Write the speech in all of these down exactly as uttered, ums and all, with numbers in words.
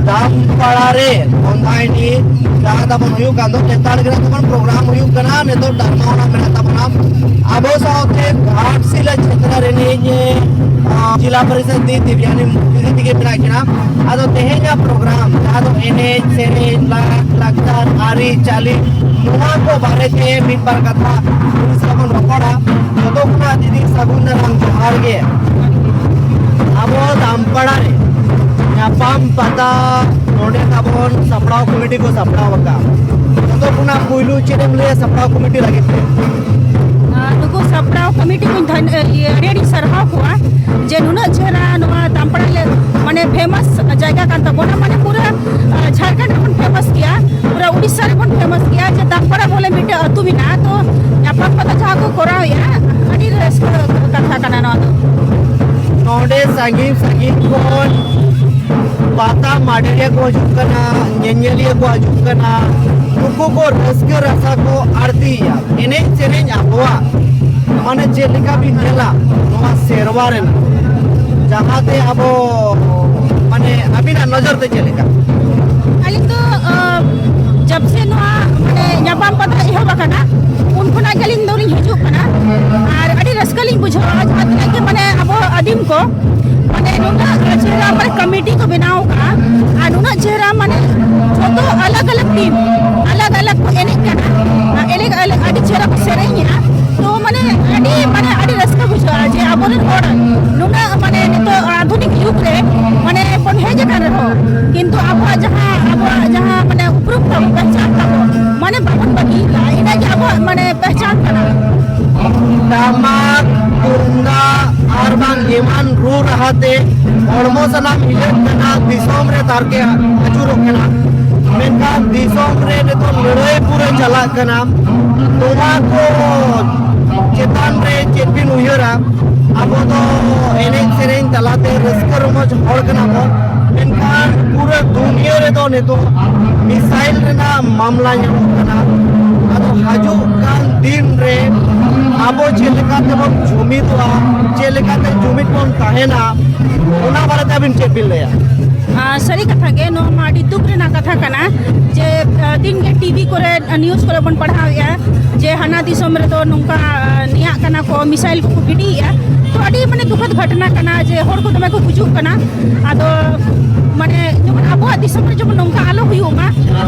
ᱫᱟᱢᱯᱟᱲᱟ ᱨᱮ ᱵᱚᱸᱫᱷᱟ ᱮᱱᱮᱡ ᱡᱟᱦᱟᱸ ᱛᱟᱵᱚᱱ ᱦᱩᱭᱩᱜ ᱠᱟᱱ ᱫᱚ, ᱞᱮᱛᱟᱲ ᱜᱮ ᱛᱟᱵᱚᱱ ᱯᱨᱳᱜᱨᱟᱢ ᱦᱩᱭᱩᱜ ᱠᱟᱱᱟ᱾ ᱱᱤᱛᱚᱜ ᱰᱟᱨᱢᱟ ᱚᱲᱟᱜ ᱢᱮᱱᱟᱜ ᱛᱟᱵᱚᱱᱟ᱾ ᱟᱵᱚ ᱥᱟᱶᱛᱮ ᱜᱷᱟᱴᱥᱤᱞᱟᱹ ᱪᱷᱮᱛᱨᱟ ᱨᱤᱱᱤᱡ, ᱮ, ᱡᱤᱞᱟ ᱯᱚᱨᱤᱥᱚᱫ ᱫᱤ ᱫᱮᱵᱤᱭᱟᱱᱤ ᱫᱤᱫᱤ ᱛᱤᱠᱤᱱ ᱢᱮᱱᱟᱜ ᱠᱤᱱᱟ᱾ ᱟᱫᱚ ᱛᱮᱦᱮᱧᱟᱜ ᱯᱨᱳᱜᱨᱟᱢ ᱡᱟᱦᱟᱸ ᱫᱚ ᱮᱱᱮᱡ ᱥᱮᱨᱮᱧ, ᱞᱟᱠ-, ᱞᱟᱠᱪᱟᱨ, ᱟᱹᱨᱤᱪᱟᱹᱞᱤ, ᱱᱚᱣᱟ ᱠᱚ ᱵᱟᱨᱮᱛᱮ ᱢᱤᱫ ᱵᱟᱨ ᱠᱟᱛᱷᱟ ᱩᱱᱤ ᱥᱟᱞᱟᱜ ᱵᱚᱱ ᱨᱚᱯᱚᱲᱟ᱾ ᱡᱚᱛᱚ ᱠᱷᱚᱱᱟᱜ ᱫᱤᱫᱤ ᱥᱟᱹᱜᱩᱱ ᱫᱟᱨᱟᱢ ᱡᱚᱦᱟᱨ ᱜᱮ᱾ ᱟᱵᱚ ᱫᱟᱢᱯᱟᱲᱟ ᱨᱮ ᱧᱟᱯᱟᱢ ᱯᱟᱛᱟ ᱱᱚᱰᱮ ᱛᱟᱵᱚᱱ ᱥᱟᱯᱲᱟᱣ ᱠᱚᱢᱤᱴᱤ ᱠᱚ ᱥᱟᱯᱲᱟᱣ ᱟᱠᱟᱫ᱾ ᱡᱚᱛᱚ ᱠᱷᱚᱱᱟᱜ ᱯᱩᱭᱞᱩ ᱪᱮᱫ ᱮᱢ ᱞᱟᱹᱭᱟ ᱥᱟᱯᱲᱟᱣ ᱠᱚᱢᱤᱴᱤ ᱞᱟᱹᱜᱤᱫ ᱛᱮ? ᱟᱨ ᱱᱩᱠᱩ ᱥᱟᱯᱲᱟᱣ ᱠᱚᱢᱤᱴᱤ ᱠᱚᱧ ᱫᱷᱚᱱ-, ᱤᱭᱟᱹ, ᱟᱹᱰᱤ ᱟᱹᱰᱤ ᱥᱟᱨᱦᱟᱣ ᱠᱚᱣᱟ ᱡᱮ ᱱᱩᱱᱟᱹᱜ ᱪᱮᱦᱨᱟ ᱱᱚᱣᱟ ᱫᱟᱢᱯᱟᱲᱟ ᱞᱮ, ᱢᱟᱱᱮ, ᱯᱷᱮᱢᱟᱥ ᱡᱟᱭᱜᱟ ᱠᱟᱱ ᱛᱟᱵᱚᱱᱟ, ᱢᱟᱱᱮ, ᱯᱩᱨᱟᱹ, ᱟ, ᱡᱷᱟᱲᱠᱷᱚᱸᱰ ᱨᱮᱵᱚᱱ ᱯᱷᱮᱢᱟᱥ ᱜᱮᱭᱟ, ᱯᱩᱨᱟᱹ ᱩᱰᱤᱥᱟ ᱨᱮᱵᱚᱱ ᱯᱷᱮᱢᱟᱥ ᱜᱮᱭᱟ, ᱡᱮ ᱫᱟᱢᱯᱟᱲᱟ ᱵᱚᱞᱮ ᱢᱤᱫᱴᱮᱡ ᱟᱹᱛᱩ ᱢᱮᱱᱟᱜᱼᱟ᱾ ᱛᱚ, ᱧᱟᱯᱟᱢ ᱠᱟᱛᱮ ᱡᱟᱦᱟᱸ ᱠᱚ ᱠᱚᱨᱟᱣᱮᱜᱼᱟ, ᱟᱹᱰᱤ ᱨᱟᱹᱥᱠᱟᱹ ᱠᱟᱛᱷᱟ ᱠᱟᱱᱟ ᱱᱚᱣᱟ ᱫᱚ᱾ ᱱᱚᱰᱮ ᱥᱟᱺᱜᱤᱧ ᱥᱟᱺᱜᱤᱧ ᱠᱷᱚᱱ ᱯᱟᱛᱟ ᱢᱟᱰᱮᱨᱤᱭᱟᱹ ᱠᱚ ᱦᱤᱡᱩᱜ ᱠᱟᱱᱟ, ᱧᱮᱧᱮᱞᱤᱭᱟᱹ ᱠᱚ ᱦᱤᱡᱩᱜ ᱠᱟᱱᱟ, ᱱᱩᱠᱩ ᱠᱚ ᱨᱟᱹᱥᱠᱟᱹ ᱨᱟᱥᱟ ᱠᱚ ᱟᱬᱛᱤᱭᱮᱜᱼᱟ᱾ ᱮᱱᱮᱡ ᱥᱮᱨᱮᱧ ᱟᱵᱚᱣᱟᱜ, ᱢᱟᱱᱮ, ᱪᱮᱫ ᱞᱮᱠᱟ ᱵᱤᱱ ᱧᱮᱞᱟ ᱱᱚᱣᱟ ᱥᱮᱨᱣᱟ ᱨᱮᱱᱟᱜ, ᱡᱟᱦᱟᱸᱛᱮ ᱟᱵᱚ, ᱢᱟᱱᱮ, ᱟᱹᱵᱤᱱᱟᱜ ᱱᱚᱡᱚᱨ ᱛᱮ ᱪᱮᱫ ᱞᱮᱠᱟ? ᱟᱹᱞᱤᱧ ᱫᱚ, ᱟᱸ, ᱡᱟᱵ ᱥᱮ ᱱᱚᱣᱟ, ᱢᱟᱱᱮ, ᱧᱟᱯᱟᱢ ᱯᱟᱛᱟ ᱮᱦᱚᱵ ᱟᱠᱟᱱᱟ, ᱩᱱ ᱠᱷᱚᱱᱟᱜ ᱜᱮ ᱟᱹᱞᱤᱧ ᱫᱚᱞᱤᱧ ᱦᱤᱡᱩᱜ ᱠᱟᱱᱟ᱾ ᱟᱨ ᱟᱹᱰᱤ ᱨᱟᱹᱥᱠᱟᱹ ᱞᱤᱧ ᱵᱩᱡᱷᱟᱹᱣᱟ, ᱡᱟᱦᱟᱸ ᱛᱤᱱᱟᱹᱜ ᱜᱮ, ᱢᱟᱱᱮ, ᱟᱵᱚ ᱟᱹᱫᱤᱢ ᱠᱚ, ᱢᱟᱱᱮ, ᱱᱩᱱᱟᱹᱜ ᱪᱮᱦᱨᱟ, ᱢᱟᱱᱮ, ᱠᱚᱢᱤᱴᱤ ᱠᱚ ᱵᱮᱱᱟᱣ ᱟᱠᱟᱫᱼᱟ᱾ ᱟᱨ ᱱᱩᱱᱟᱹᱜ ᱪᱮᱦᱨᱟ, ᱢᱟᱱᱮ, ᱡᱚᱛᱚ ᱟᱞᱟᱜᱽ ᱟᱞᱟᱜᱽ ᱴᱤᱢ, ᱟᱞᱟᱜᱽ ᱟᱞᱟᱜᱽ ᱠᱚ ᱮᱱᱮᱡ ᱠᱟᱱᱟ, ᱟᱨ ᱮᱱᱮᱡ ᱟᱞᱟᱜᱽ, ᱟᱹᱰᱤ ᱪᱮᱦᱨᱟ ᱠᱚ ᱥᱮᱨᱮᱧᱮᱜᱼᱟ᱾ ᱛᱚ, ᱢᱟᱱᱮ, ᱟᱹᱰᱤ, ᱢᱟᱱᱮ, ᱟᱹᱰᱤ ᱨᱟᱹᱥᱠᱟᱹ ᱵᱩᱡᱷᱟᱹᱜᱼᱟ ᱡᱮ ᱟᱵᱚᱨᱮᱱ ᱦᱚᱲ ᱱᱩᱱᱟᱹᱜ, ᱢᱟᱱᱮ, ᱱᱤᱛᱚᱜ ᱟᱫᱷᱩᱱᱤᱠ ᱡᱩᱜᱽ ᱨᱮ, ᱢᱟᱱᱮ, ᱵᱚᱱ ᱦᱮᱡ ᱟᱠᱟᱱ ᱨᱮᱦᱚᱸ, ᱠᱤᱱᱛᱩ ᱟᱵᱚᱣᱟᱜ ᱡᱟᱦᱟᱸ, ᱟᱵᱚᱣᱟᱜ ᱡᱟᱦᱟᱸ, ᱢᱟᱱᱮ, ᱩᱯᱨᱩᱢ ᱛᱟᱵᱚ, ᱯᱮᱦᱪᱟᱱ ᱛᱟᱵᱚ, ᱢᱟᱱᱮ, ᱵᱟᱵᱚᱱ ᱵᱟᱹᱜᱤᱭᱮᱫᱟ᱾ ᱤᱱᱟᱹᱜᱮ ᱟᱵᱚᱣᱟᱜ, ᱢᱟᱱᱮ, ᱯᱮᱦᱪᱟᱱ ᱠᱟᱱᱟ᱾ ᱴᱟᱢᱟᱠ, ᱛᱩᱢᱫᱟᱜ ᱟᱨ ᱵᱟᱝ ᱮᱢᱟᱱ ᱨᱩ ᱨᱟᱦᱟ ᱛᱮ ᱦᱚᱲᱢᱚ ᱥᱟᱱᱟᱢ ᱦᱤᱞᱟᱹᱜ ᱠᱟᱱᱟ, ᱫᱤᱥᱚᱢ ᱨᱮ ᱛᱟᱨᱠᱮ ᱟᱹᱪᱩᱨᱚᱜ ᱠᱟᱱᱟ᱾ ᱢᱮᱱᱠᱷᱟᱱ ᱫᱤᱥᱚᱢ ᱨᱮ ᱱᱤᱛᱚᱜ ᱞᱟᱹᱲᱦᱟᱹᱭ ᱯᱩᱨᱟᱹ ᱪᱟᱞᱟᱜ ᱠᱟᱱᱟ᱾ ᱱᱚᱣᱟ ᱠᱚ ᱪᱮᱛᱟᱱ ᱨᱮ ᱪᱮᱫ ᱵᱤᱱ ᱩᱭᱦᱟᱹᱨᱟ? ᱟᱵᱚ ᱫᱚ ᱮᱱᱮᱡ ᱥᱮᱨᱮᱧ ᱛᱟᱞᱟᱛᱮ ᱨᱟᱹᱥᱠᱟᱹ ᱨᱚᱢᱚᱡᱽ ᱦᱚᱲ ᱠᱟᱱᱟ ᱵᱚᱱ, ᱢᱮᱱᱠᱷᱟᱱ ᱯᱩᱨᱟᱹ ᱫᱩᱱᱤᱭᱟᱹ ᱨᱮᱫᱚ ᱱᱤᱛᱚᱜ ᱢᱤᱥᱟᱭᱤᱞ ᱨᱮᱱᱟᱜ ᱢᱟᱢᱞᱟ ᱧᱮᱞᱚᱜ ᱠᱟᱱᱟ᱾ ᱟᱫᱚ ᱦᱤᱡᱩᱜ ᱠᱟᱱ ᱫᱤᱱ ᱨᱮ ᱟᱵᱚ ᱪᱮᱫ ᱞᱮᱠᱟ ᱛᱮᱵᱚᱱ ᱡᱩᱢᱤᱫᱚᱜᱼᱟ, ᱪᱮᱫ ᱞᱮᱠᱟᱛᱮ ᱡᱩᱢᱤᱫ ᱵᱚᱱ ᱛᱟᱦᱮᱱᱟ, ᱚᱱᱟ ᱵᱟᱨᱮᱛᱮ ᱟᱹᱵᱤᱱ ᱪᱮᱫ ᱵᱤᱱ ᱞᱟᱹᱭᱟ? ᱟᱨ ᱥᱟᱹᱨᱤ ᱠᱟᱛᱷᱟ ᱜᱮ, ᱱᱚᱣᱟ ᱢᱟ ᱟᱹᱰᱤ ᱫᱩᱠ ᱨᱮᱱᱟᱜ ᱠᱟᱛᱷᱟ ᱠᱟᱱᱟ ᱡᱮ, ᱟᱨ, ᱫᱤᱱ ᱜᱮ ᱴᱤᱵᱷᱤ ᱠᱚᱨᱮ, ᱟᱨ, ᱱᱤᱭᱩᱡᱽ ᱠᱚᱨᱮ ᱵᱚᱱ ᱯᱟᱲᱦᱟᱣᱮᱫᱼᱟ ᱡᱮ ᱦᱟᱱᱟ ᱫᱤᱥᱚᱢ ᱨᱮᱫᱚ ᱱᱚᱝᱠᱟ, ᱟᱨ, ᱱᱮᱭᱟᱜ ᱠᱟᱱᱟ ᱠᱚ, ᱢᱤᱥᱟᱭᱤᱞ ᱠᱚᱠᱚ ᱜᱤᱰᱤᱭᱮᱫᱼᱟ᱾ ᱛᱚ ᱟᱹᱰᱤ ᱢᱟᱱᱮ ᱫᱩᱠᱷᱚᱫ ᱜᱷᱚᱴᱚᱱᱟ ᱠᱟᱱᱟ ᱡᱮ ᱦᱚᱲ ᱠᱚ ᱫᱚᱢᱮ ᱠᱚ ᱜᱩᱡᱩᱜ ᱠᱟᱱᱟ᱾ ᱟᱫᱚ ᱢᱟᱱᱮ ᱡᱮᱢᱚᱱ ᱟᱵᱚᱣᱟᱜ ᱫᱤᱥᱚᱢ ᱨᱮ ᱡᱮᱢᱚᱱ ᱱᱚᱝᱠᱟ ᱟᱞᱚ ᱦᱩᱭᱩᱜ ᱢᱟ,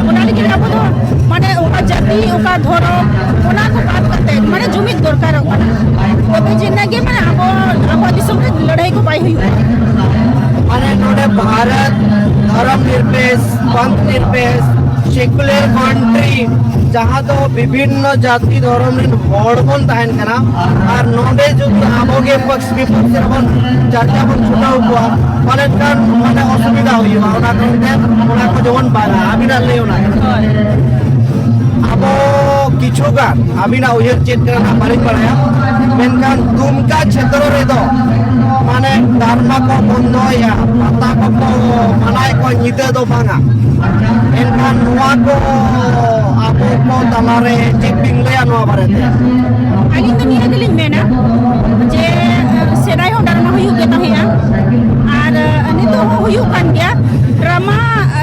ᱚᱱᱟ ᱞᱟᱹᱜᱤᱫ ᱟᱵᱚ ᱫᱚ ᱢᱟᱱᱮ ᱚᱠᱟ ᱡᱟᱹᱛᱤ, ᱚᱠᱟ ᱫᱷᱚᱨᱚᱢ, ᱚᱱᱟ ᱠᱚ ᱵᱟᱫ ᱠᱟᱛᱮ ᱢᱟᱱᱮ ᱡᱩᱢᱤᱫ ᱫᱚᱨᱠᱟᱨᱚᱜ ᱠᱟᱱᱟ᱾ ᱛᱚᱵᱮ ᱡᱮᱱᱟ ᱜᱮ ᱢᱟᱱᱮ ᱟᱵᱚ, ᱟᱵᱚᱣᱟᱜ ᱫᱤᱥᱚᱢ ᱨᱮ ᱞᱟᱹᱲᱦᱟᱹᱭ ᱠᱚ ᱵᱟᱭ ᱦᱩᱭᱩᱜᱼᱟ᱾ ᱢᱟᱱᱮ ᱱᱚᱰᱮ ᱵᱷᱟᱨᱚᱛ ᱫᱷᱚᱨᱚᱢ ᱱᱤᱨᱯᱮᱥ, ᱯᱟᱱᱛ ᱱᱤᱨᱯᱮᱥ, ᱥᱮᱠᱩᱞᱟᱨ ᱠᱟᱱᱴᱨᱤ, ᱡᱟᱦᱟᱸ ᱫᱚ ᱵᱤᱵᱷᱤᱱᱱᱚ ᱡᱟᱹᱛᱤ ᱫᱷᱚᱨᱚᱢ ᱨᱮᱱ ᱦᱚᱲ ᱵᱚᱱ ᱛᱟᱦᱮᱱ ᱠᱟᱱᱟ, ᱟᱨ ᱱᱚᱰᱮ ᱡᱩᱫᱤ ᱟᱵᱚ ᱜᱮ ᱯᱚᱠᱥ ᱵᱤᱯᱚᱠᱥ ᱨᱮᱵᱚᱱ ᱪᱟᱨᱪᱟ ᱵᱚᱱ ᱪᱷᱩᱴᱟᱹᱣ ᱠᱚᱣᱟ, ᱯᱟᱞᱮᱱ ᱠᱷᱟᱱ ᱢᱟᱱᱮ ᱚᱥᱩᱵᱤᱫᱷᱟ ᱦᱩᱭᱩᱜᱼᱟ᱾ ᱚᱱᱟ ᱠᱟᱨᱚᱱ ᱛᱮ ᱚᱱᱟ ᱠᱚ ᱡᱮᱢᱚᱱ ᱵᱟᱝᱟ᱾ ᱟᱹᱵᱤᱱᱟᱜ ᱞᱟᱹᱭ ᱚᱱᱟ᱾ ᱦᱳᱭ᱾ ᱟᱵᱚ ᱠᱤᱪᱷᱩ ᱜᱟᱱ, ᱟᱹᱵᱤᱱᱟᱜ ᱩᱭᱦᱟᱹᱨ ᱪᱮᱫ ᱠᱟᱱᱟ ᱱᱟᱜ ᱵᱟᱹᱞᱤᱧ ᱵᱟᱲᱟᱭᱟ, ᱢᱮᱱᱠᱷᱟᱱ ᱫᱩᱢᱠᱟ ᱪᱷᱮᱛᱨᱚ ᱨᱮᱫᱚ ᱢᱟᱱᱮ ᱰᱨᱟᱢᱟ ᱠᱚ ᱵᱚᱱᱫᱚᱭᱟ, ᱯᱟᱛᱟ ᱠᱚᱠᱚ ᱢᱟᱱᱟᱭᱮᱫ ᱠᱚᱣᱟ, ᱧᱤᱫᱟᱹ ᱫᱚ ᱵᱟᱝᱟ᱾ ᱮᱱᱠᱷᱟᱱ ᱱᱚᱣᱟ ᱠᱚ ᱟᱵᱚ ᱠᱚ ᱛᱟᱞᱟᱨᱮ ᱪᱮᱫ ᱵᱤᱱ ᱞᱟᱹᱭᱟ ᱱᱚᱣᱟ ᱵᱟᱨᱮᱛᱮ? ᱟᱹᱞᱤᱧ ᱫᱚ ᱱᱤᱭᱟᱹ ᱜᱮᱞᱤᱧ ᱢᱮᱱᱟ ᱡᱮ, ᱥᱮᱫᱟᱭ ᱦᱚᱸ ᱰᱨᱟᱢᱟ ᱦᱩᱭᱩᱜ ᱜᱮ ᱛᱟᱦᱮᱸᱜᱼᱟ ᱟᱨ ᱱᱤᱛᱚᱜ ᱦᱚᱸ ᱦᱩᱭᱩᱜ ᱠᱟᱱ ᱜᱮᱭᱟ᱾ ᱰᱨᱟᱢᱟ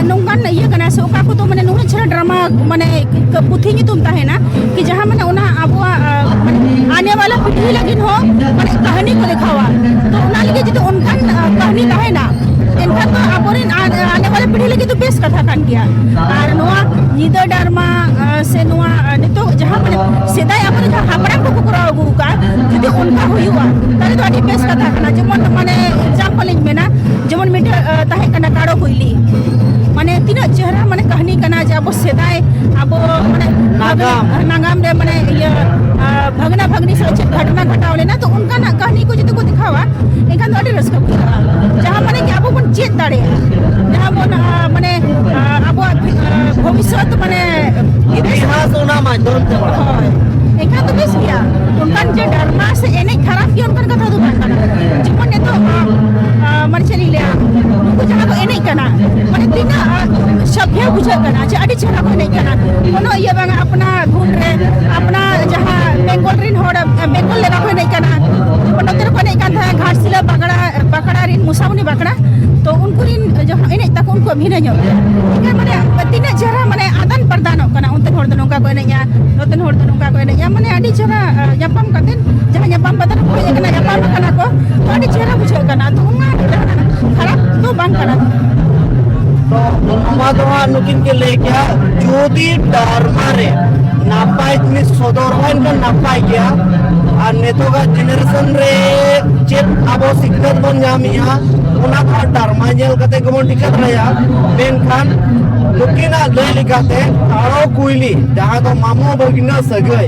ᱱᱚᱝᱠᱟᱱ ᱤᱭᱟᱹ ᱠᱟᱱᱟ ᱥᱮ, ᱚᱠᱟ ᱠᱚᱫᱚ ᱢᱟᱱᱮ ᱱᱩᱱᱟᱹᱜ ᱪᱮᱦᱨᱟ ᱰᱨᱟᱢᱟ ᱢᱟᱱᱮ ᱯᱩᱛᱷᱤ ᱧᱩᱛᱩᱢ ᱛᱟᱦᱮᱱᱟ ᱠᱤ ᱡᱟᱦᱟᱸ ᱢᱟᱱᱮ ᱚᱱᱟ ᱟᱵᱚᱣᱟᱜ, ᱢᱟᱱᱮ ᱟᱱᱮ ᱣᱟᱞᱟ ᱯᱤᱲᱦᱤ ᱞᱟᱹᱜᱤᱫ ᱦᱚᱸ ᱢᱟᱱᱮ ᱠᱟᱹᱦᱱᱤ ᱠᱚ ᱞᱮᱠᱷᱟᱣᱟ᱾ ᱛᱚ ᱚᱱᱟ ᱞᱟᱹᱜᱤᱫ ᱡᱩᱫᱤ ᱚᱱᱠᱟᱱ ᱠᱟᱹᱦᱱᱤ ᱛᱟᱦᱮᱱᱟ, ᱮᱱᱠᱷᱟᱱ ᱫᱚ ᱟᱵᱚᱨᱮᱱ ᱟᱱᱮ ᱣᱟᱞᱟ ᱯᱤᱲᱦᱤ ᱞᱟᱹᱜᱤᱫ ᱫᱚ ᱵᱮᱥ ᱠᱟᱛᱷᱟ ᱠᱟᱱ ᱜᱮᱭᱟ᱾ ᱟᱨ ᱱᱚᱣᱟ ᱧᱤᱫᱟᱹ ᱰᱨᱟᱢᱟ ᱥᱮ ᱱᱚᱣᱟ ᱱᱤᱛᱚᱜ ᱡᱟᱦᱟᱸ ᱢᱟᱱᱮ ᱥᱮᱫᱟᱭ ᱟᱵᱚᱨᱮᱱ ᱡᱟᱦᱟᱸ ᱦᱟᱯᱲᱟᱢ ᱠᱚᱠᱚ ᱠᱚᱨᱟᱣ ᱟᱹᱜᱩ ᱟᱠᱟᱫ, ᱡᱩᱫᱤ ᱚᱱᱠᱟ ᱦᱩᱭᱩᱜᱼᱟ, ᱛᱟᱦᱚᱞᱮ ᱫᱚ ᱟᱹᱰᱤ ᱵᱮᱥ ᱠᱟᱛᱷᱟ ᱠᱟᱱᱟ᱾ ᱡᱮᱢᱚᱱ ᱢᱟᱱᱮ ᱮᱠᱡᱟᱢᱯᱚᱞ ᱤᱧ ᱢᱮᱱᱟ, ᱡᱮᱢᱚᱱ ᱢᱤᱫᱴᱮᱡ ᱛᱟᱦᱮᱸ ᱠᱟᱱᱟ ᱠᱟᱲᱚ ᱠᱩᱭᱞᱤ, ᱢᱟᱱᱮ ᱛᱤᱱᱟᱹᱜ ᱪᱮᱦᱨᱟ ᱢᱟᱱᱮ ᱠᱟᱹᱦᱱᱤ ᱠᱟᱱᱟ ᱡᱮ ᱟᱵᱚ ᱥᱮᱫᱟᱭ ᱟᱵᱚ ᱢᱟᱱᱮ ᱱᱟᱜᱟᱢ᱾ ᱱᱟᱜᱟᱢ ᱨᱮ ᱢᱟᱱᱮ ᱤᱭᱟᱹ ᱵᱷᱟᱜᱽᱱᱟ ᱵᱷᱟᱜᱽᱱᱤ ᱥᱟᱞᱟᱜ ᱪᱮᱫ ᱜᱷᱚᱴᱚᱱᱟ ᱜᱷᱚᱴᱟᱣ ᱞᱮᱱᱟ, ᱛᱚ ᱚᱱᱠᱟᱱᱟᱜ ᱠᱟᱹᱦᱱᱤ ᱠᱚ ᱡᱩᱫᱤ ᱠᱚ ᱫᱮᱠᱷᱟᱣᱟ, ᱮᱱᱠᱷᱟᱱ ᱫᱚ ᱟᱹᱰᱤ ᱨᱟᱹᱥᱠᱟᱹ ᱵᱩᱡᱷᱟᱹᱜᱼᱟ᱾ ᱡᱟᱦᱟᱸ ᱢᱟᱱᱮ ᱠᱤ ᱟᱵᱚ ᱵᱚᱱ ᱪᱮᱫ ᱫᱟᱲᱮᱭᱟᱜᱼᱟ, ᱡᱟᱦᱟᱸ ᱵᱚᱱ ᱢᱟᱱᱮ ᱟᱵᱚᱣᱟᱜ ᱵᱷᱚᱵᱤᱥᱥᱚᱛ ᱢᱟᱱᱮ ᱤᱛᱤᱦᱟᱥ ᱚᱱᱟ ᱢᱟᱫᱽᱫᱷᱚᱢ ᱛᱮ ᱵᱟᱲᱟᱭ᱾ ᱦᱳᱭ, ᱮᱱᱠᱷᱟᱱ ᱫᱚ ᱵᱮᱥ ᱜᱮᱭᱟ᱾ ᱚᱱᱠᱟᱱ ᱡᱮ ᱰᱨᱟᱢᱟ ᱥᱮ ᱮᱱᱮᱡ ᱠᱷᱟᱨᱟᱯ ᱜᱮ ᱚᱱᱠᱟᱱ ᱠᱟᱛᱷᱟ ᱫᱚ ᱵᱟᱝ ᱠᱟᱱᱟ᱾ ᱡᱮᱢᱚᱱ ᱱᱤᱛᱚᱜ ᱢᱟᱱᱮ ᱪᱮᱫ ᱤᱧ ᱞᱟᱹᱭᱟ, ᱱᱩᱠᱩ ᱡᱟᱦᱟᱸ ᱠᱚ ᱮᱱᱮᱡ ᱠᱟᱱᱟ, ᱢᱟᱱᱮ ᱛᱤᱱᱟᱹᱜ ᱥᱟᱵᱷᱭᱚ ᱵᱩᱡᱷᱟᱹᱜ ᱠᱟᱱᱟ ᱡᱮ ᱟᱹᱰᱤ ᱪᱮᱦᱨᱟ ᱠᱚ ᱮᱱᱮᱡ ᱠᱟᱱᱟ᱾ ᱠᱳᱱᱳ ᱤᱭᱟᱹ ᱵᱟᱝᱟ, ᱟᱯᱱᱟ ᱫᱷᱩᱱ ᱨᱮ, ᱟᱯᱱᱟ ᱡᱟᱦᱟᱸ ᱵᱮᱝᱜᱚᱞ ᱨᱮᱱ ᱦᱚᱲ ᱵᱮᱝᱜᱚᱞ ᱞᱮᱠᱟ ᱠᱚ ᱮᱱᱮᱡ ᱠᱟᱱᱟ᱾ ᱡᱮᱢᱚᱱ ᱱᱚᱛᱮ ᱨᱮᱠᱚ ᱮᱱᱮᱡ ᱠᱟᱱ ᱛᱟᱦᱮᱸᱫ ᱜᱷᱟᱴᱥᱤᱞᱟᱹ ᱯᱟᱜᱽᱲᱟ, ᱯᱟᱜᱽᱲᱟ ᱨᱮᱱ ᱢᱩᱥᱟᱢᱩᱱᱤ ᱯᱟᱜᱽᱲᱟ, ᱛᱚ ᱩᱱᱠᱩ ᱨᱤᱱ ᱡᱟᱦᱟᱸ ᱮᱱᱮᱡ ᱛᱟᱠᱚ, ᱩᱱᱠᱩᱣᱟᱜ ᱵᱷᱤᱱᱟᱹ ᱧᱚᱜ ᱜᱮᱭᱟ᱾ ᱮᱱᱠᱷᱟᱱ ᱢᱟᱱᱮ ᱛᱤᱱᱟᱹᱜ ᱪᱮᱦᱨᱟ ᱢᱟᱱᱮ ᱟᱫᱟᱱ ᱯᱨᱚᱫᱟᱱᱚᱜ ᱠᱟᱱᱟ, ᱚᱱᱛᱮᱱ ᱦᱚᱲ ᱫᱚ ᱱᱚᱝᱠᱟ ᱠᱚ ᱮᱱᱮᱡᱼᱟ, ᱱᱚᱛᱮᱱ ᱦᱚᱲ ᱫᱚ ᱱᱚᱝᱠᱟ ᱠᱚ ᱮᱱᱮᱡᱼᱟ, ᱢᱟᱱᱮ ᱟᱹᱰᱤ ᱪᱮᱦᱨᱟ ᱧᱟᱯᱟᱢ ᱠᱟᱛᱮ, ᱡᱟᱦᱟᱸ ᱧᱟᱯᱟᱢ ᱠᱟᱛᱮ ᱠᱚ ᱦᱮᱡ ᱟᱠᱟᱱᱟ, ᱧᱟᱯᱟᱢ ᱟᱠᱟᱱᱟ ᱠᱚ, ᱛᱚ ᱟᱹᱰᱤ ᱪᱮᱦᱨᱟ ᱵᱩᱡᱷᱟᱹᱜ ᱠᱟᱱᱟ᱾ ᱛᱚ ᱚᱱᱟ ᱡᱟᱦᱟᱸ ᱠᱷᱟᱨᱟᱯ ᱫᱚ ᱵᱟᱝ ᱠᱟᱱᱟ᱾ ᱛᱚ ᱱᱚᱣᱟ ᱫᱚ ᱦᱟᱸᱜ ᱱᱩᱠᱤᱱ ᱠᱤᱱ ᱞᱟᱹᱭ ᱠᱮᱜᱼᱟ, ᱡᱩᱫᱤ ᱰᱟᱨᱢᱟ ᱨᱮ ᱱᱟᱯᱟᱭ ᱡᱤᱱᱤᱥ ᱥᱚᱫᱚᱨᱚᱜᱼᱟ, ᱮᱱᱠᱷᱟᱱ ᱱᱟᱯᱟᱭ ᱜᱮᱭᱟ᱾ ᱟᱨ ᱱᱤᱛᱚᱜᱟᱜ ᱡᱮᱱᱟᱨᱮᱥᱚᱱ ᱨᱮ ᱪᱮᱫ ᱟᱵᱚ ᱥᱤᱠᱷᱱᱟᱹᱛ ᱵᱚᱱ ᱧᱟᱢᱮᱜᱼᱟ, ᱚᱱᱟ ᱠᱚ ᱰᱟᱨᱢᱟ ᱧᱮᱞ ᱠᱟᱛᱮ ᱜᱮᱵᱚᱱ ᱴᱷᱤᱠᱟᱹ ᱫᱟᱲᱮᱭᱟᱜᱼᱟ᱾ ᱢᱮᱱᱠᱷᱟᱱ ᱱᱩᱠᱤᱱᱟᱜ ᱞᱟᱹᱭ ᱞᱮᱠᱟᱛᱮ, ᱟᱲᱚ ᱠᱩᱭᱞᱤ, ᱡᱟᱦᱟᱸ ᱫᱚ ᱢᱟᱢᱚ ᱵᱷᱟᱹᱜᱤᱱᱟᱹ ᱥᱟᱹᱜᱟᱹᱭ,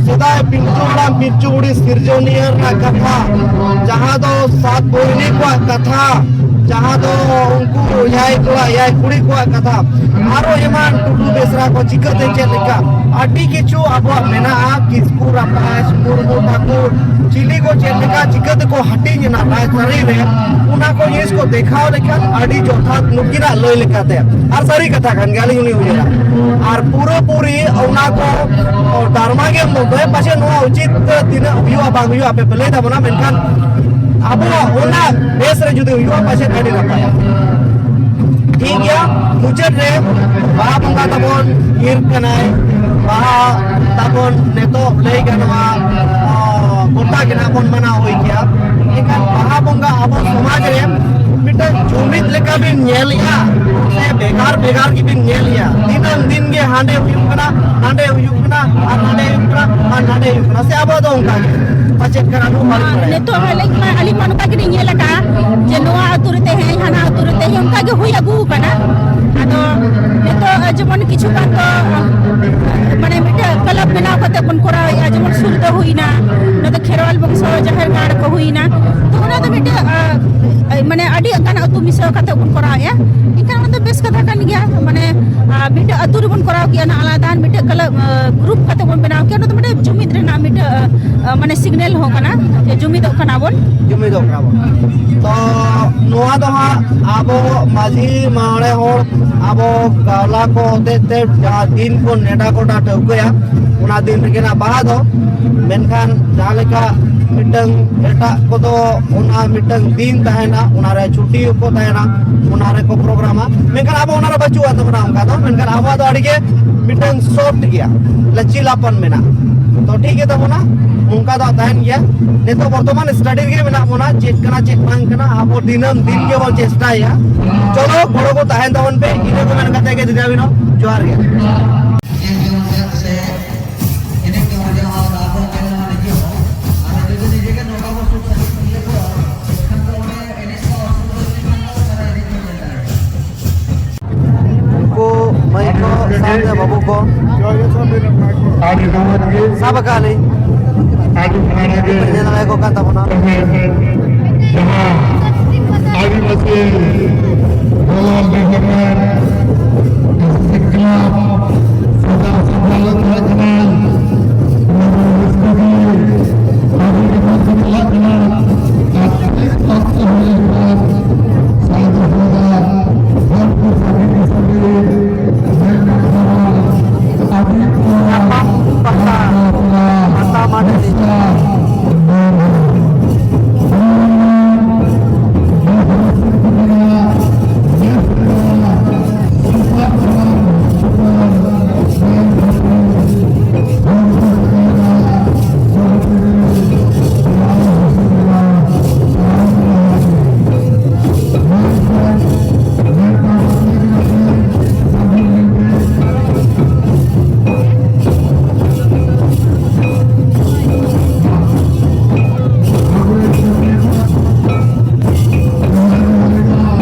ᱥᱮᱫᱟᱭ ᱯᱤᱞᱪᱩ ᱦᱟᱲᱟᱢ ᱯᱤᱞᱪᱩ ᱵᱩᱲᱦᱤ ᱥᱤᱨᱡᱚᱱᱤᱭᱟᱹ ᱨᱮᱱᱟᱜ ᱠᱟᱛᱷᱟ, ᱡᱟᱦᱟᱸ ᱫᱚ ᱥᱟᱛ ᱵᱚᱭᱨᱤ ᱠᱚᱣᱟᱜ ᱠᱟᱛᱷᱟ, ᱡᱟᱦᱟᱸ ᱫᱚ ᱩᱱᱠᱩ ᱮᱭᱟᱭ ᱠᱚᱲᱟ ᱮᱭᱟᱭ ᱠᱩᱲᱤ ᱠᱚᱣᱟᱜ ᱠᱟᱛᱷᱟ, ᱟᱨᱚ ᱮᱢᱟᱱ ᱴᱩᱰᱩ ᱵᱮᱥᱨᱟ ᱠᱚ ᱪᱤᱠᱟᱹᱛᱮ ᱪᱮᱫ ᱞᱮᱠᱟ, ᱟᱹᱰᱤ ᱠᱤᱪᱷᱩ ᱟᱵᱚᱣᱟᱜ ᱢᱮᱱᱟᱜᱼᱟ᱾ ᱠᱤᱥᱠᱩ ᱨᱟᱯᱟᱡᱽ, ᱢᱩᱨᱢᱩ ᱴᱷᱟᱹᱠᱩᱨ, ᱪᱤᱞᱤ ᱠᱚ ᱪᱮᱫ ᱞᱮᱠᱟ ᱪᱤᱠᱟᱹ ᱛᱮᱠᱚ ᱦᱟᱹᱴᱤᱧ ᱮᱱᱟ ᱨᱟᱡᱽᱟᱹᱨᱤ ᱨᱮ, ᱚᱱᱟ ᱠᱚ ᱡᱤᱱᱤᱥ ᱠᱚ ᱫᱮᱠᱷᱟᱣ ᱞᱮᱠᱷᱟᱱ ᱟᱹᱰᱤ ᱡᱚᱛᱷᱟᱛ ᱱᱩᱠᱤᱱᱟᱜ ᱞᱟᱹᱭ ᱞᱮᱠᱟᱛᱮ, ᱟᱨ ᱥᱟᱹᱨᱤ ᱠᱟᱛᱷᱟ ᱠᱟᱱ ᱜᱮᱭᱟ, ᱟᱹᱞᱤᱧ ᱦᱚᱸᱞᱤᱧ ᱩᱭᱦᱟᱹᱨᱟ᱾ ᱟᱨ ᱯᱩᱨᱟᱹᱯᱩᱨᱤ ᱚᱱᱟ ᱠᱚ ᱰᱟᱨᱢᱟ ᱜᱮ ᱢᱚᱛᱚ ᱯᱟᱪᱮᱫ ᱱᱚᱣᱟ ᱩᱪᱤᱛ ᱛᱤᱱᱟᱹᱜ ᱦᱩᱭᱩᱜᱼᱟ ᱵᱟᱝ ᱦᱩᱭᱩᱜᱼᱟ ᱟᱯᱮ ᱯᱮ ᱞᱟᱹᱭ ᱛᱟᱵᱚᱱᱟ, ᱢᱮᱱᱠᱷᱟᱱ ᱟᱵᱚᱣᱟᱜ ᱚᱱᱟ ᱵᱮᱥ ᱨᱮ ᱡᱩᱫᱤ ᱦᱩᱭᱩᱜᱼᱟ ᱯᱟᱪᱮᱫ ᱟᱹᱰᱤ ᱱᱟᱯᱟᱭᱟ᱾ ᱴᱷᱤᱠ ᱜᱮᱭᱟ, ᱢᱩᱪᱟᱹᱫ ᱨᱮ ᱵᱟᱦᱟ ᱵᱚᱸᱜᱟ ᱛᱟᱵᱚᱱ ᱧᱤᱨ ᱠᱟᱱᱟᱭ, ᱵᱟᱦᱟ ᱛᱟᱵᱚᱱ ᱱᱤᱛᱚᱜ ᱞᱟᱹᱭ ᱜᱟᱱᱚᱜᱼᱟ, ᱚ, ᱜᱚᱴᱟ ᱜᱮ ᱱᱟᱜ ᱵᱚᱱ ᱢᱟᱱᱟᱣ ᱦᱩᱭ ᱠᱮᱭᱟ᱾ ᱮᱱᱠᱷᱟᱱ ᱵᱟᱦᱟ ᱵᱚᱸᱜᱟ ᱟᱵᱚ ᱥᱚᱢᱟᱡᱽ ᱨᱮ ᱢᱤᱫᱴᱟᱝ ᱡᱩᱢᱤᱫ ᱞᱮᱠᱟ ᱵᱤᱱ ᱧᱮᱞᱮᱜᱼᱟ ᱥᱮ ᱵᱷᱮᱜᱟᱨ ᱵᱷᱮᱜᱟᱨ ᱜᱮᱵᱤᱱ ᱧᱮᱞᱮᱜᱼᱟ? ᱫᱤᱱᱟᱹᱢ ᱫᱤᱱ ᱜᱮ ᱦᱟᱸᱰᱮ ᱦᱩᱭᱩᱜ ᱠᱟᱱᱟ, ᱱᱟᱸᱰᱮ ᱦᱩᱭᱩᱜ ᱠᱟᱱᱟ, ᱟᱨ ᱱᱟᱸᱰᱮ ᱦᱩᱭᱩᱜ ᱠᱟᱱᱟ, ᱟᱨ ᱱᱟᱸᱰᱮ ᱦᱩᱭᱩᱜ ᱠᱟᱱᱟ, ᱥᱮ ᱟᱵᱚ ᱫᱚ ᱚᱱᱠᱟ ᱜᱮ ᱯᱟᱪᱮᱫ ᱠᱟᱱᱟ ᱵᱚᱱ ᱵᱟᱹᱲᱤᱡ ᱵᱟᱲᱟᱭᱟ? ᱱᱤᱛᱚᱜ ᱦᱚᱸ ᱟᱹᱞᱤᱧ ᱢᱟ, ᱟᱹᱞᱤᱧ ᱢᱟ ᱱᱚᱝᱠᱟ ᱜᱮᱞᱤᱧ ᱧᱮᱞ ᱟᱠᱟᱫᱼᱟ ᱡᱮ ᱱᱚᱣᱟ ᱟᱹᱛᱩ ᱨᱮ ᱛᱮᱦᱮᱧ, ᱦᱟᱱᱟ ᱟᱹᱛᱩ ᱨᱮ ᱛᱮᱦᱮᱧ, ᱚᱱᱠᱟ ᱜᱮ ᱦᱩᱭ ᱟᱹᱜᱩ ᱟᱠᱟᱱᱟ᱾ ᱟᱫᱚ ᱱᱤᱛᱚᱜ ᱡᱮᱢᱚᱱ ᱠᱤᱪᱷᱩ ᱜᱟᱱ ᱫᱚ ᱢᱟᱱᱮ ᱢᱤᱫᱴᱮᱡ ᱠᱞᱟᱵᱽ ᱵᱮᱱᱟᱣ ᱠᱟᱛᱮ ᱵᱚᱱ ᱠᱚᱨᱟᱣᱮᱫᱼᱟ, ᱡᱮᱢᱚᱱ ᱥᱩᱨ ᱫᱚ ᱦᱩᱭᱱᱟ, ᱱᱚᱛᱮ ᱠᱷᱮᱨᱣᱟᱞ ᱵᱚᱝᱥᱚ ᱡᱟᱦᱮᱨ ᱜᱟᱲ ᱠᱚ ᱦᱩᱭᱱᱟ, ᱛᱚ ᱚᱱᱟ ᱫᱚ ᱢᱤᱫᱴᱮᱡ ᱟ, ᱢᱟᱱᱮ ᱟᱹᱰᱤ ᱜᱟᱱ ᱟᱹᱛᱩ ᱢᱤᱥᱟᱹ ᱠᱟᱛᱮ ᱵᱚᱱ ᱠᱚᱨᱟᱣᱮᱫᱼᱟ᱾ ᱮᱱᱠᱷᱟᱱ ᱚᱱᱟ ᱫᱚ ᱵᱮᱥ ᱠᱟᱛᱷᱟ ᱠᱟᱱ ᱜᱮᱭᱟ, ᱢᱟᱱᱮ ᱟ, ᱢᱤᱫᱴᱮᱡ ᱟᱹᱛᱩ ᱨᱮᱵᱚᱱ ᱠᱚᱨᱟᱣ ᱠᱮᱜᱼᱟ ᱱᱟᱜ ᱟᱞᱟᱫᱟ, ᱟᱨ ᱢᱤᱫᱴᱮᱡ ᱠᱞᱟᱵᱽ ᱟ, ᱜᱨᱩᱯ ᱠᱟᱛᱮ ᱵᱚᱱ ᱵᱮᱱᱟᱣ ᱠᱮᱜᱼᱟ, ᱚᱱᱟ ᱫᱚ ᱢᱤᱫᱴᱮᱡ ᱡᱩᱢᱤᱫ ᱨᱮᱱᱟᱜ ᱢᱤᱫᱴᱮᱡ ᱟ, ᱢᱟᱱᱮ ᱥᱤᱜᱽᱱᱮᱞ ᱦᱚᱸ ᱠᱟᱱᱟ ᱡᱮ ᱡᱩᱢᱤᱫᱚᱜ ᱠᱟᱱᱟ ᱵᱚᱱ᱾ ᱡᱩᱢᱤᱫᱚᱜ ᱠᱟᱱᱟ ᱵᱚᱱ᱾ ᱛᱚ ᱱᱚᱣᱟ ᱫᱚ ᱦᱟᱸᱜ ᱟᱵᱚ ᱢᱟᱹᱡᱷᱤ ᱢᱚᱬᱮ ᱦᱚᱲ, ᱟᱵᱚ ᱜᱟᱶᱞᱟ ᱠᱚ ᱦᱚᱛᱮᱡ ᱛᱮ ᱡᱟᱦᱟᱸ ᱫᱤᱱ ᱵᱚᱱ ᱱᱮᱰᱟ ᱜᱚᱴᱟ ᱴᱷᱟᱹᱣᱠᱟᱹᱭᱟ, ᱚᱱᱟ ᱫᱤᱱ ᱨᱮᱜᱮ ᱱᱟᱜ ᱵᱟᱦᱟ ᱫᱚ᱾ ᱢᱮᱱᱠᱷᱟᱱ ᱡᱟᱦᱟᱸ ᱞᱮᱠᱟ ᱢᱤᱫᱴᱟᱝ ᱮᱴᱟᱜ ᱠᱚᱫᱚ ᱚᱱᱟ ᱢᱤᱫᱴᱟᱝ ᱫᱤᱱ ᱛᱟᱦᱮᱱᱟ, ᱚᱱᱟᱨᱮ ᱪᱷᱩᱴᱤ ᱠᱚ ᱛᱟᱦᱮᱱᱟ, ᱚᱱᱟ ᱨᱮᱠᱚ ᱯᱨᱳᱜᱨᱟᱢᱟ᱾ ᱢᱮᱱᱠᱷᱟᱱ ᱟᱵᱚ ᱚᱱᱟ ᱨᱮ ᱵᱟᱹᱪᱩᱜᱼᱟ ᱛᱟᱵᱚᱱᱟ ᱚᱱᱠᱟ ᱫᱚ᱾ ᱢᱮᱱᱠᱷᱟᱱ ᱟᱵᱚᱣᱟᱜ ᱫᱚ ᱟᱹᱰᱤ ᱜᱮ ᱢᱤᱫᱴᱟᱝ ᱥᱚᱯᱴ ᱜᱮᱭᱟ, ᱞᱟᱪᱤᱞᱟᱯᱚᱱ ᱢᱮᱱᱟᱜᱼᱟ᱾ ᱛᱚ ᱴᱷᱤᱠ ᱜᱮ ᱛᱟᱵᱚᱱᱟ, ᱚᱱᱠᱟ ᱫᱚ ᱛᱟᱦᱮᱱ ᱜᱮᱭᱟ᱾ ᱱᱤᱛᱚᱜ ᱵᱚᱨᱛᱚᱢᱟᱱ ᱥᱴᱟᱰᱤ ᱨᱮᱜᱮ ᱢᱮᱱᱟᱜ ᱵᱚᱱᱟ, ᱪᱮᱫ ᱠᱟᱱᱟ ᱪᱮᱫ ᱵᱟᱝ ᱠᱟᱱᱟ ᱟᱵᱚ ᱫᱤᱱᱟᱹᱢ ᱫᱤᱱ ᱜᱮᱵᱚᱱ ᱪᱮᱥᱴᱟᱭᱟ᱾ ᱪᱚᱞᱚ ᱜᱚᱲᱚ ᱠᱚ ᱛᱟᱦᱮᱱ ᱛᱟᱵᱚᱱ ᱯᱮ, ᱤᱱᱟᱹ ᱠᱚ ᱢᱮᱱ ᱠᱟᱛᱮ ᱜᱮ ᱵᱤᱫᱟᱹᱭ ᱵᱤᱱ᱾ ᱡᱚᱦᱟᱨ ᱜᱮ᱾ ᱩᱱᱠᱩ ᱢᱟᱹᱭ ᱠᱚ ᱥᱟᱶᱛᱮ ᱵᱟᱹᱵᱩ ᱠᱚ ᱟᱹᱰᱤ ᱢᱚᱡᱽ ᱜᱮ, ᱥᱟᱵ ᱟᱠᱟᱫ ᱞᱤᱧ᱾ ᱟᱹᱰᱤ ᱯᱷᱟᱨᱟᱠ ᱜᱮ ᱧᱮᱞ ᱟᱠᱟᱫ ᱠᱚ ᱠᱟᱱ ᱛᱟᱵᱚᱱᱟ᱾ ᱡᱟᱦᱟᱸ ᱟᱹᱫᱤᱵᱟᱹᱥᱤ ᱫᱚᱞ ᱰᱮᱵᱷᱞᱚᱯᱢᱮᱱᱴ ᱮᱥᱳᱥᱤᱭᱮᱥᱚᱱ ᱠᱞᱟᱵᱽ ᱥᱟᱡᱟᱣ ᱥᱟᱯᱲᱟᱣ ᱞᱮᱫ ᱛᱟᱦᱮᱸ ᱠᱟᱱᱟ᱾ ᱱᱚᱣᱟ ᱨᱟᱹᱥᱠᱟᱹ ᱜᱮ ᱟᱹᱰᱤ ᱜᱮ ᱢᱚᱡᱽ ᱜᱮ ᱪᱟᱞᱟᱜ ᱠᱟᱱᱟ᱾ ᱟᱨ ᱛᱤᱱᱟᱹᱜ ᱚᱠᱛᱚ ᱦᱩᱭ ᱞᱮᱱᱠᱷᱟᱱ ᱥᱟᱶᱛᱮ ᱥᱟᱶᱛᱮ ᱦᱚᱲ ᱠᱚ ᱥᱟᱺᱜᱤᱧ ᱥᱟᱺᱜᱤᱧ ᱨᱮ ᱧᱮᱞ ᱧᱟᱢ ᱠᱚᱣᱟ᱾ ᱟᱹᱰᱤ ᱠᱚ ᱧᱟᱯᱟᱢ ᱯᱟᱛᱟ, ᱯᱟᱛᱟ ᱢᱟᱹᱴᱷᱤ᱾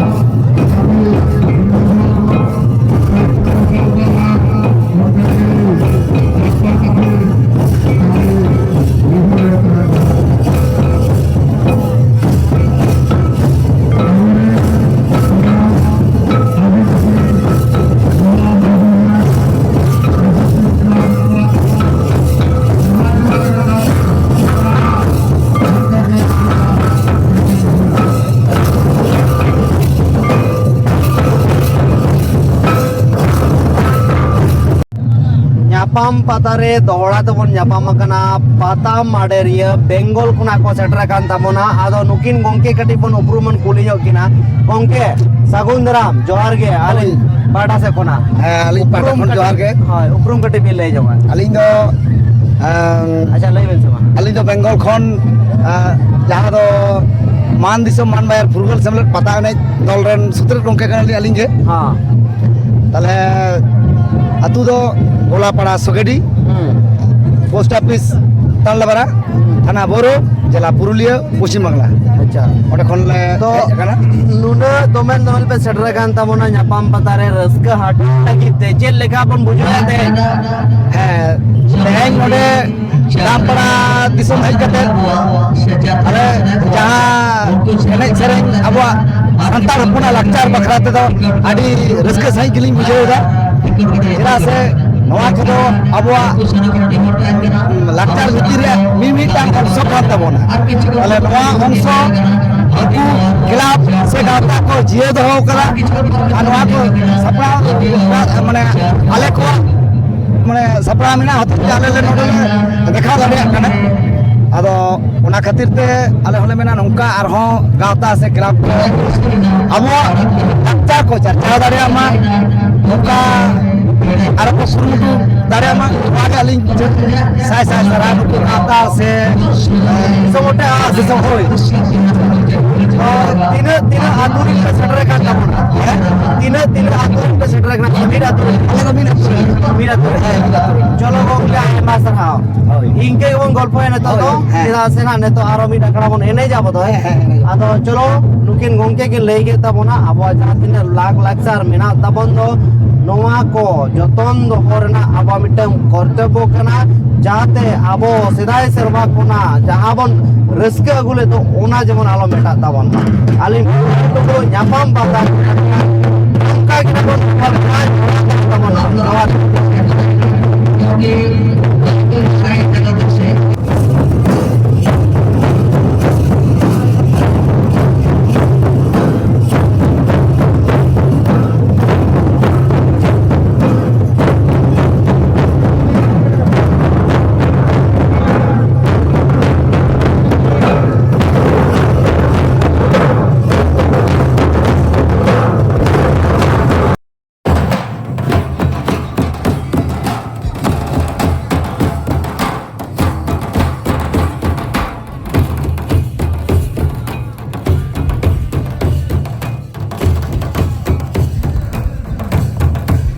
ᱧᱟᱯᱟᱢ ᱯᱟᱛᱟ ᱨᱮ ᱫᱚᱦᱲᱟ ᱛᱮᱵᱚᱱ ᱧᱟᱯᱟᱢ ᱟᱠᱟᱱᱟ᱾ ᱯᱟᱛᱟ ᱢᱟᱰᱮᱨᱤᱭᱟᱹ ᱵᱮᱝᱜᱚᱞ ᱠᱷᱚᱱᱟᱜ ᱠᱚ ᱥᱮᱴᱮᱨ ᱟᱠᱟᱱ ᱛᱟᱵᱚᱱᱟ᱾ ᱟᱫᱚ ᱱᱩᱠᱤᱱ ᱜᱚᱝᱠᱮ ᱠᱟᱹᱴᱤᱡ ᱵᱚᱱ ᱩᱯᱨᱩᱢ ᱵᱚᱱ ᱠᱩᱞᱤ ᱧᱚᱜ ᱠᱤᱱᱟ᱾ ᱜᱚᱝᱠᱮ, ᱥᱟᱹᱜᱩᱱ ᱫᱟᱨᱟᱢ, ᱡᱚᱦᱟᱨ ᱜᱮ ᱟᱹᱞᱤᱧ ᱯᱟᱦᱴᱟ ᱥᱮᱫ ᱠᱷᱚᱱᱟᱜ᱾ ᱦᱮᱸ, ᱟᱹᱞᱤᱧ ᱯᱟᱦᱴᱟ ᱩᱯᱨᱩᱢ ᱠᱷᱚᱱ ᱠᱟᱹᱴᱤᱡ, ᱡᱚᱦᱟᱨ ᱜᱮ᱾ ᱦᱳᱭ, ᱩᱯᱨᱩᱢ ᱠᱟᱹᱴᱤᱡ ᱵᱤᱱ ᱞᱟᱹᱭ ᱧᱚᱜᱟ᱾ ᱟᱹᱞᱤᱧ ᱫᱚ, ᱟᱸ, ᱟᱪᱪᱷᱟ, ᱞᱟᱹᱭ ᱵᱮᱱ ᱥᱮ ᱢᱟ᱾ ᱟᱹᱞᱤᱧ ᱫᱚ ᱵᱮᱝᱜᱚᱞ ᱠᱷᱚᱱ, ᱟᱸ, ᱡᱟᱦᱟᱸ ᱫᱚ ᱢᱟᱱ ᱫᱤᱥᱚᱢ ᱢᱟᱱ ᱵᱟᱡᱟᱨ ᱯᱷᱩᱨᱜᱟᱹᱞ ᱥᱮᱢᱞᱮᱫ ᱯᱟᱛᱟ ᱮᱱᱮᱡ ᱫᱚᱞ ᱨᱮᱱ ᱥᱩᱛᱨᱮᱫ ᱜᱚᱝᱠᱮ ᱠᱟᱱᱟᱞᱤᱧ ᱟᱹᱞᱤᱧ ᱜᱮ᱾ ᱦᱮᱸ᱾ ᱛᱟᱦᱞᱮ ᱟᱹᱛᱩ ᱫᱚ ᱜᱳᱞᱟᱯᱟᱲᱟ ᱥᱚᱜᱮᱰᱤ, ᱦᱩᱸ᱾ ᱯᱳᱥᱴ ᱚᱯᱷᱤᱥ ᱛᱟᱞᱰᱟᱵᱟᱨᱟ, ᱦᱩᱸ᱾ ᱛᱷᱟᱱᱟ ᱵᱳᱨᱳ, ᱡᱮᱞᱟ ᱯᱩᱨᱩᱞᱤᱭᱟᱹ, ᱯᱚᱥᱪᱤᱢ ᱵᱟᱝᱞᱟ᱾ ᱟᱪᱪᱷᱟ᱾ ᱚᱸᱰᱮ ᱠᱷᱚᱱ ᱞᱮ ᱛᱚ, ᱦᱮᱡ ᱟᱠᱟᱱᱟ᱾ ᱱᱩᱱᱟᱹᱜ ᱫᱚᱢᱮᱞ ᱫᱚᱢᱮᱞ ᱯᱮ ᱥᱮᱴᱮᱨ ᱟᱠᱟᱱ ᱛᱟᱵᱚᱱᱟ ᱧᱟᱯᱟᱢ ᱯᱟᱛᱟ ᱨᱮ ᱨᱟᱹᱥᱠᱟᱹ ᱦᱟᱹᱴᱤᱧ ᱞᱟᱹᱜᱤᱫ ᱛᱮ, ᱪᱮᱫ ᱞᱮᱠᱟ ᱵᱚᱱ ᱵᱩᱡᱷᱟᱹᱣᱮᱫ ᱛᱮ? ᱦᱮᱸ, ᱛᱮᱦᱮᱧ ᱱᱚᱰᱮ ᱫᱟᱢᱯᱟᱲᱟ ᱫᱤᱥᱚᱢ ᱦᱮᱡ ᱠᱟᱛᱮ, ᱟᱞᱮ ᱡᱟᱦᱟᱸ ᱮᱱᱮᱡ ᱥᱮᱨᱮᱧ ᱟᱵᱚᱣᱟᱜ ᱥᱟᱱᱛᱟᱲ ᱦᱚᱯᱚᱱᱟᱜ ᱞᱟᱠᱪᱟᱨ ᱵᱟᱠᱷᱨᱟ ᱛᱮᱫᱚ ᱟᱹᱰᱤ ᱨᱟᱹᱥᱠᱟᱹ ᱥᱟᱺᱦᱤᱡ ᱜᱮᱞᱤᱧ ᱵᱩᱡᱷᱟᱹᱣ ᱮᱫᱟ᱾ ᱪᱮᱫᱟᱜ ᱥᱮ ᱱᱚᱣᱟ ᱠᱚᱫᱚ ᱟᱵᱚᱣᱟᱜ ᱞᱟᱠᱪᱟᱨ ᱵᱷᱤᱛᱤᱨ ᱨᱮ ᱢᱤᱢᱤᱫᱴᱟᱝ ᱚᱝᱥᱚ ᱠᱟᱱ ᱛᱟᱵᱚᱱᱟ᱾ ᱛᱟᱦᱞᱮ ᱱᱚᱣᱟ ᱚᱝᱥᱚ ᱩᱱᱠᱩ ᱠᱞᱟᱵᱽ ᱥᱮ ᱜᱟᱶᱛᱟ ᱠᱚ ᱡᱤᱭᱟᱹᱣ ᱫᱚᱦᱚ ᱠᱟᱫᱟ᱾ ᱟᱨ ᱱᱚᱣᱟ ᱠᱚ ᱥᱟᱯᱲᱟᱣ, ᱢᱟᱱᱮ, ᱟᱞᱮ ᱠᱚᱣᱟᱜ, ᱢᱟᱱᱮ, ᱥᱟᱯᱲᱟᱣ ᱢᱮᱱᱟᱜ ᱦᱚᱛᱮᱡ ᱛᱮ ᱟᱞᱮ ᱞᱮ ᱱᱚᱰᱮ ᱞᱮ ᱫᱮᱠᱷᱟᱣ ᱫᱟᱲᱮᱭᱟᱜ ᱠᱟᱱᱟ᱾ ᱟᱫᱚ ᱚᱱᱟ ᱠᱷᱟᱹᱛᱤᱨ ᱛᱮ ᱟᱞᱮ ᱦᱚᱸᱞᱮ ᱢᱮᱱᱟ, ᱱᱚᱝᱠᱟ ᱟᱨᱦᱚᱸ ᱜᱟᱶᱛᱟ ᱥᱮ ᱠᱞᱟᱵᱽ ᱠᱚ ᱟᱵᱚᱣᱟᱜ ᱞᱟᱠᱪᱟᱨ ᱠᱚ ᱪᱟᱨᱪᱟᱣ ᱫᱟᱲᱮᱭᱟᱜ ᱢᱟ, ᱱᱚᱝᱠᱟ ᱟᱨᱚ ᱠᱚ ᱠᱩᱨᱩᱢᱩᱴᱩ ᱫᱟᱲᱮᱭᱟᱜ ᱢᱟ᱾ ᱱᱚᱣᱟ ᱜᱮ ᱟᱹᱞᱤᱧ ᱥᱟᱭ ᱥᱟᱭ ᱥᱟᱨᱦᱟᱣ ᱱᱩᱠᱩ ᱜᱟᱶᱛᱟ ᱥᱮ ᱫᱤᱥᱚᱢ ᱚᱴᱮ ᱟᱨ ᱫᱤᱥᱚᱢ ᱦᱳᱭ᱾ ᱛᱚ, ᱛᱤᱱᱟᱹᱜ, ᱛᱤᱱᱟᱹᱜ ᱟᱹᱛᱩ ᱨᱮᱱ ᱯᱮ ᱥᱮᱴᱮᱨ ᱟᱠᱟᱱ ᱛᱟᱵᱚᱱᱟ? ᱦᱮᱸ? ᱛᱤᱱᱟᱹᱜ, ᱛᱤᱱᱟᱹᱜ ᱟᱹᱛᱩ ᱨᱮᱱ ᱯᱮ ᱥᱮᱴᱮᱨ ᱟᱠᱟᱱᱟ? ᱢᱤᱫ ᱟᱹᱛᱩ ᱨᱮ᱾ ᱟᱞᱮ ᱫᱚ ᱢᱤᱫ ᱟᱹᱛᱩ ᱨᱮ᱾ ᱢᱤᱫ ᱟᱹᱛᱩ ᱨᱮ᱾ ᱦᱮᱸ, ᱢᱤᱫ ᱟᱹᱛᱩ ᱨᱮ᱾ ᱪᱚᱞᱚ ᱜᱚᱝᱠᱮ, ᱟᱭᱢᱟ ᱥᱟᱨᱦᱟᱣ᱾ ᱦᱳᱭ᱾ ᱤᱱᱠᱟᱹ ᱜᱮᱵᱚᱱ ᱜᱚᱞᱯᱚᱭᱟ ᱱᱤᱛᱚᱜ ᱫᱚ᱾ ᱦᱳᱭ, ᱦᱮᱸ᱾ ᱪᱮᱫᱟᱜ ᱥᱮ ᱱᱟᱜ ᱱᱤᱛᱚᱜ ᱟᱨᱚ ᱢᱤᱫ ᱟᱠᱷᱲᱟ ᱵᱚᱱ ᱮᱱᱮᱡᱟ ᱟᱵᱚ ᱫᱚ᱾ ᱦᱮᱸ, ᱦᱮᱸ, ᱮᱱᱮᱡᱟ᱾ ᱟᱫᱚ ᱪᱚᱞᱚ, ᱱᱩᱠᱤᱱ ᱜᱚᱝᱠᱮ ᱠᱤᱱ ᱞᱟᱹᱭ ᱠᱮᱫ ᱛᱟᱵᱚᱱᱟ, ᱟᱵᱚᱣᱟᱜ ᱡᱟᱦᱟᱸ ᱛᱤᱱᱟᱹᱜ ᱞᱟᱠ ᱞᱟᱠᱪᱟᱨ ᱢᱮᱱᱟᱜ ᱛᱟᱵᱚᱱ ᱫᱚ, ᱱᱚᱣᱟ ᱠᱚ ᱡᱚᱛᱚᱱ ᱫᱚᱦᱚ ᱨᱮᱱᱟᱜ ᱟᱵᱚᱣᱟᱜ ᱢᱤᱫᱴᱟᱝ ᱠᱚᱨᱛᱚᱵᱵᱚ ᱠᱟᱱᱟ, ᱡᱟᱦᱟᱸᱛᱮ ᱟᱵᱚ ᱥᱮᱫᱟᱭ ᱥᱮᱨᱢᱟ ᱠᱷᱚᱱᱟᱜ ᱡᱟᱦᱟᱸ ᱵᱚᱱ ᱨᱟᱹᱥᱠᱟᱹ ᱟᱹᱜᱩ ᱞᱮᱫ ᱫᱚ, ᱚᱱᱟ ᱡᱮᱢᱚᱱ ᱟᱞᱚ ᱢᱮᱴᱟᱜ ᱛᱟᱵᱚᱱ ᱢᱟ᱾ ᱟᱹᱞᱤᱧ ᱱᱩᱠᱩ ᱧᱟᱯᱟᱢ ᱵᱟᱯᱞᱟ ᱱᱚᱝᱠᱟ ᱜᱮ ᱵᱚᱱ ᱧᱟᱯᱟᱢ ᱛᱟᱵᱚᱱ ᱢᱟ᱾ ᱡᱚᱦᱟᱨ᱾